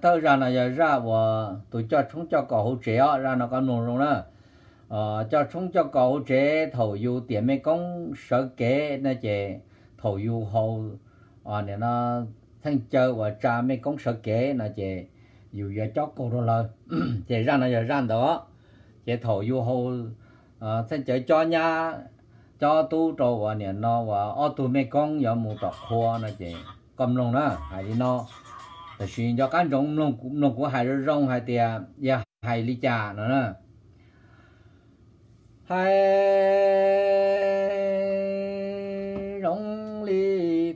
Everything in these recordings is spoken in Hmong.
Thawj zaj no yog zaj uas tus coj tshoob coj kos hauv tsev os, zaj no koj mloog zoo na. Coj tshoob coj kos hauv tsev, thaum yus tiam mej koob sawv kev no ces thaum yus haus nim no txheej caw uas tsa mej koob sawv kev no ces yus yuav cob kaug rau lawv. Ces zaj no yog zaj ntawd. Ces thaum yus haus txheej caw cob nyab cob tub rau uas nim no uas ob tug mej koob yuav mus tom qhua no ces koj mloog na, hais li no. Tam sis nco qab ntsoov mloog kuv hais zoo zoo hais tias yog hais li cas no na. Hais zoo li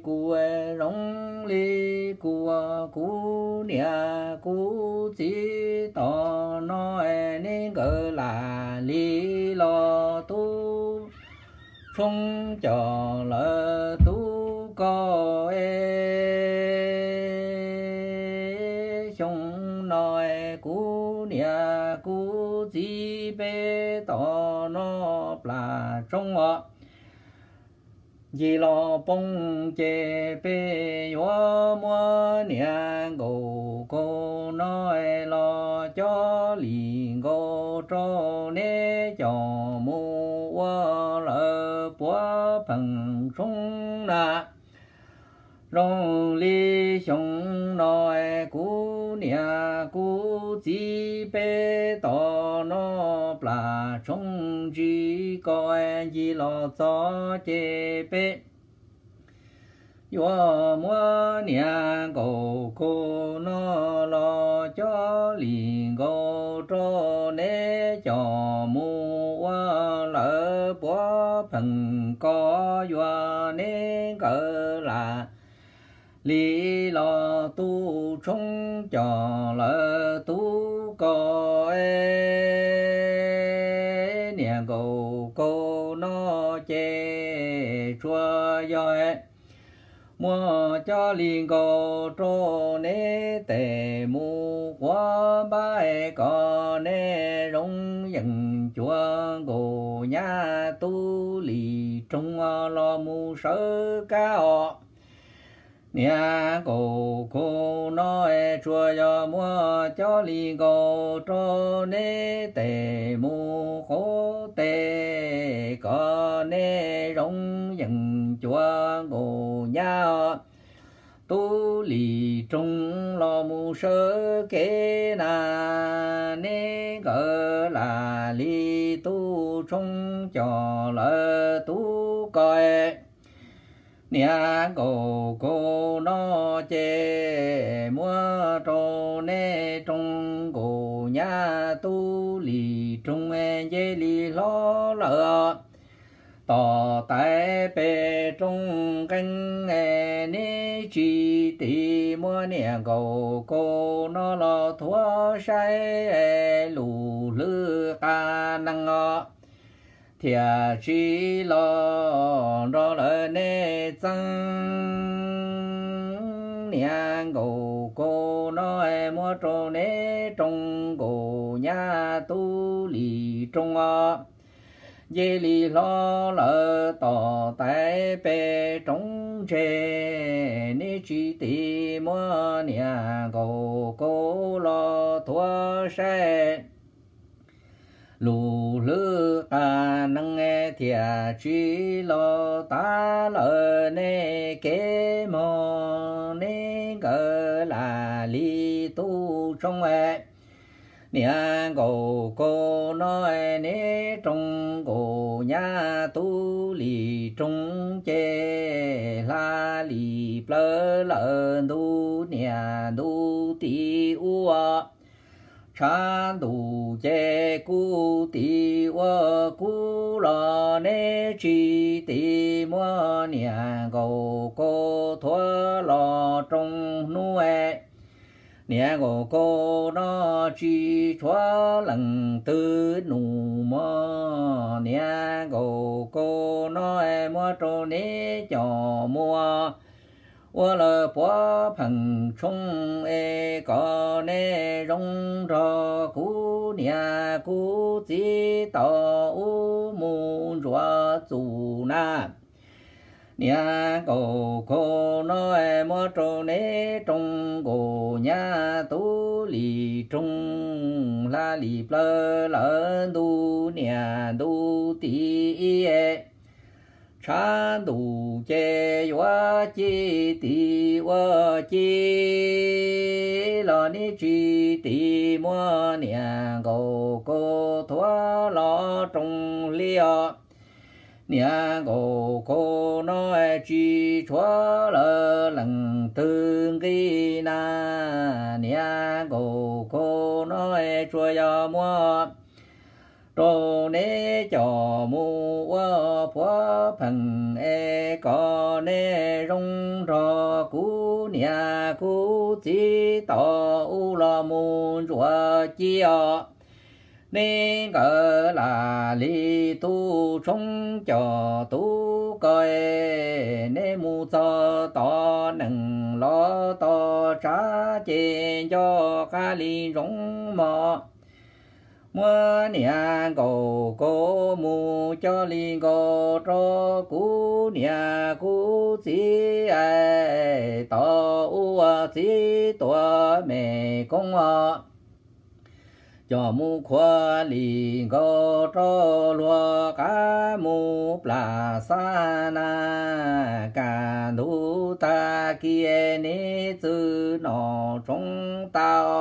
kuv, zoo li kuv, kuv niam kuv txiv tom no neb nkawd lam li los tub tshoob coj lawv tub koj es. Xyoo no kuv niam kuv txiv peb tom no plam tshoob os, ncig los poob ces peb yuav muab niam nkaus kaus no los coj li nkaus rau neb coj mus ua lawv puav pheem tshoob na. Zoo li xyoo no kuv niam kuv txiv peb tom no plam tshoob ntsis koj ncig los txog ces peb yuav muab niam nkaus kaus no los coj li nkaus rau neb coj mus ua lawv puav pheem koj yuav neb nkawd lam li los tub tshoob coj lawv tub koj es. Niam nkaus kaus no ces tsuas yog muab coj li nkaus rau neb tes mus quav npab kom neb zoo yeej cuav nkaus nyab tub li roog los mus sawv kab os. Niam nkaus kaus no tsuas yog muab coj li nkaus rau neb tes mus quav tes kom neb zoo yeej cuav nkaus nyab tub li roog los mus sawv kev na. Neb nkawd lam li tub tshoob coj lawv tub koj. Niam nkaus kaus no ces muab rau neb roog nkaus nyab tub li roog nce li hlob lawm. Tom tais pem rooj nqeeb neb tsis tiv muab niam nkaus kaus no los thuav saib lus hlwb qab neeg os, thiaj tsis los nrog lawv neb txeeb. Niam nkaus kaus no muab rau neb roog nkaus nyab tub li roog os, nce li hlob lawm. Tom tais pem roob ntse neb tsis tiv muab niam nkaus kaus los thuav saib lus hlwb qab neeg, thiaj tsis los tav lawm neb kev mog. Neb nkawd lam li tub tshoob niam nkaus kaus no, neb roog nkaus nyab tub li roog ces hla li plawv lawm. Ntu niam ntu txiv ua tshav ntuj ces kuv txiv ua kub los neb tsis tiv muab niam nkaus kaus thuav los rooj hnub. Niam nkaus kaus no tsis tshuav leej twg nug mog. Niam nkaus kaus no muab rau neb coj mus ua lawv puav pheej tshoob es kom neb zoo nrog kuv niam kuv txiv tau ub mus ntsuav txuj na. Niam nkauj koj no muab rau neb rooj nkaus nyab tub li rooj, hla li plaws lawm ntu niam ntu txiv ib, tshav ntuj ces yuav ci tis ua ci los neb tsis tis muab niam nkauj koj thuav los rooj hli os. Niam nkauj koj no tsis tshuav lawm leej twg nqi na, niam nkauj koj no tsuas yog muab rau neb coj mus ua puav pheej es kom neb zoo nrog kuv niam kuv txiv tom ub los mus ntsuas ci os. Neb nkawd lam li tub tshoob coj tub kawg, neb mus txog tom nees los tom tshav ces nco qab li ntsoov mog. Muab niam nkauj koj mus coj li nkaus rau kuv niam kuv txiv, tom ub txiv tuam me koob os. Coj mus khuam li nkaus rau luag qab mus plam xab na, kaj ntug tag kis neb txwv noj tshoob tau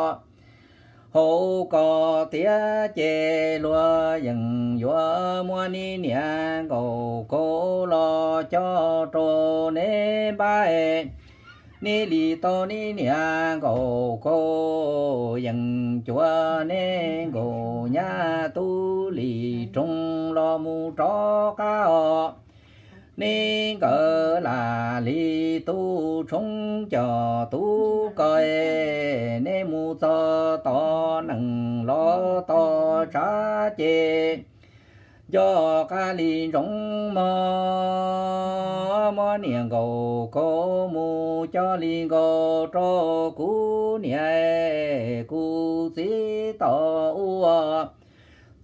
hauv koj tiag ces luag yeej yuav muab neb niam nkauj koj los coj rau neb npab. Neb li tau neb niam nkauj koj yeej cuav neb nkauj nyab tub li rooj los mus rov qab os. Neb nkawd lam li tub tshoob coj tub kawg, neb mus txog tom nees los tom tshav ces nco qab li ntsoov mog. Muab niam nkauj koj mus coj li nkaus rau kuv niam kuv txiv tom ub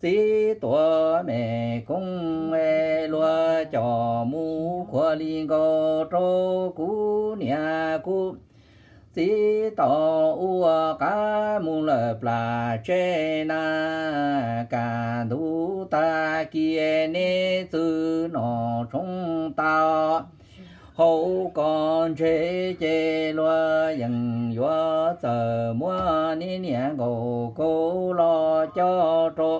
txiv tuam me koob, luag coj mus khuam li nkaus rau kuv niam kuv txiv tom ub qab mus lawm plam tseb na, kaj ntug tag kis neb txwv noj tshoob tau hauv koj ntseg ces luag yeej yuav txawm muab neb niam nkauj koj los coj rau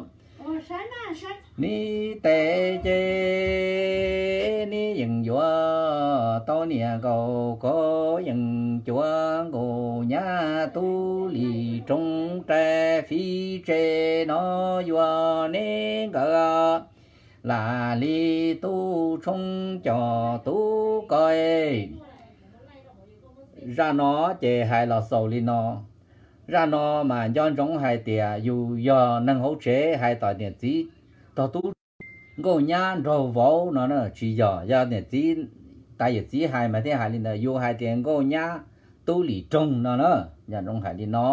neb tes ces neb yeej yuav tau niam nkauj koj yeej cuav nkauj nyab tub li rooj rais fiv tseg no yuav neb nkawd lam li tub tshoob coj tub kawg. Zaj no ces hais los xaus li no. Zaj no mas nco ntsoov hais tias yus yog neeg hauv tsev hais tom niam txiv tog tub nkauj nyab nraug vauv no na, tsis yog, yog niam txiv tas yawm txiv hais mas thiaj hais li ntawd, yus hais tias nkauj nyab tub li rooj no na, nco ntsoov hais li no.